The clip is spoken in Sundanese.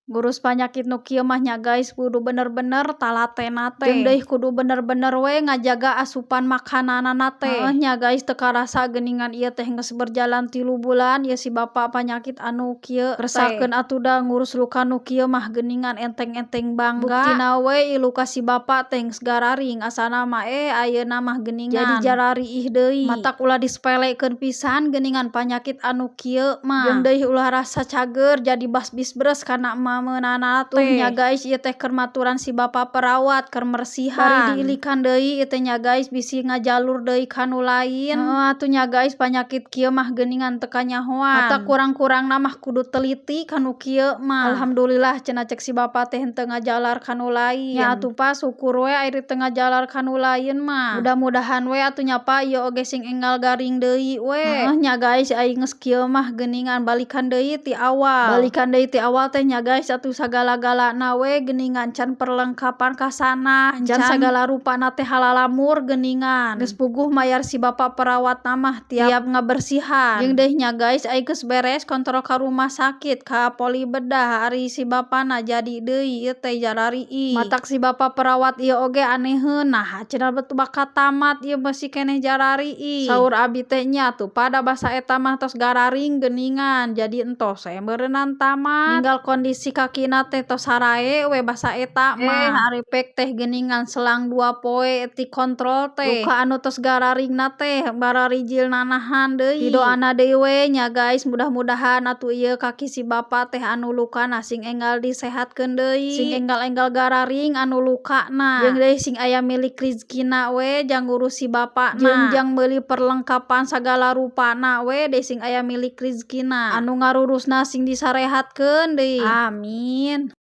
Ngurus panyakit nu kieu mah nya guys, kudu bener-bener talatena teh, jeung deui kudu bener-bener we ngajaga asupan makananana teh. Heuh nya guys, teu karasa geuningan ieu teh geus berjalan 3 bulan ieu si bapa panyakit anu kieu teh. Resahkeun atuh da ngurus luka nu kieu mah geuningan, enteng-enteng bangga. Buktina we ieu luka si bapa teh geus gararing, asana mah ayeuna mah geuningan jadi jarariih deui. Matak ulah disepelekeun pisan geuningan panyakit anu kieu mah, jeung deui ulah rasa cager jadi basbisbres kana mamaeunana teh. Tuh nya guys, ieu teh keur maturan si bapa perawat keur mersihan, bari diilikan deui ieu teh nya guys, bisi ngajalur deui ka nu lain. Heuh atuh nya guys, panyakit kieu mah geuningan teu kanyahoan, matak kurang-kurangna mah kudu teliti ka nu kieu mah. Alhamdulillah cenah cek si bapa teh henteu ngajalar ka nu lain. Nya atuh pa, syukur we ari teu ngajalar ka nu lain mah. Mudah-mudahan we atuh nya pa, ieu oge sing enggal garing deui we. Heuh nya guys, ai geus kieu mah geuningan balikan deui ti awal, balikan deui ti awal teh nya guys. Atuh sagala-galana we geuningan can perlengkapan kasana, can sagala rupana teh halalamur geuningan. Geus puguh mayar si bapa perawatna mah tiap ngabersihan. Jeung deui nya guys, ai geus beres kontrol ka rumah sakit, ka poli bedah, ari si bapana jadi deui ieu teh jarariih. Matak si bapa perawat ieu oge aneheun, "Naha," cenah, "bet bakal tamat ieu masih keneh jarariih?" Saur abi teh, "Nya atuh pa, da basa eta mah tos gararing geuningan, jadi entos we meureunnan tamat." Ninggal kondisi kakina teh tos sarae we basa eta mah. Ari pek teh geuningan selang 2 poe ti kontrol teh, luka anu tos gararingna teh bararijil nanahan deui. Didoana deui we nya guys, mudah-mudahan atuh ieu kaki si bapa teh anu lukana sing enggal disehatkeun deui, sing enggal-enggal gararing anu lukana, jeung deui sing aya milik rizkina we jang ngurus si bapana, jeung jang meuli perlengkapan sagala rupana we deui sing aya milik rizkina, anu ngarurusna sing disarehatkeun deui, amin.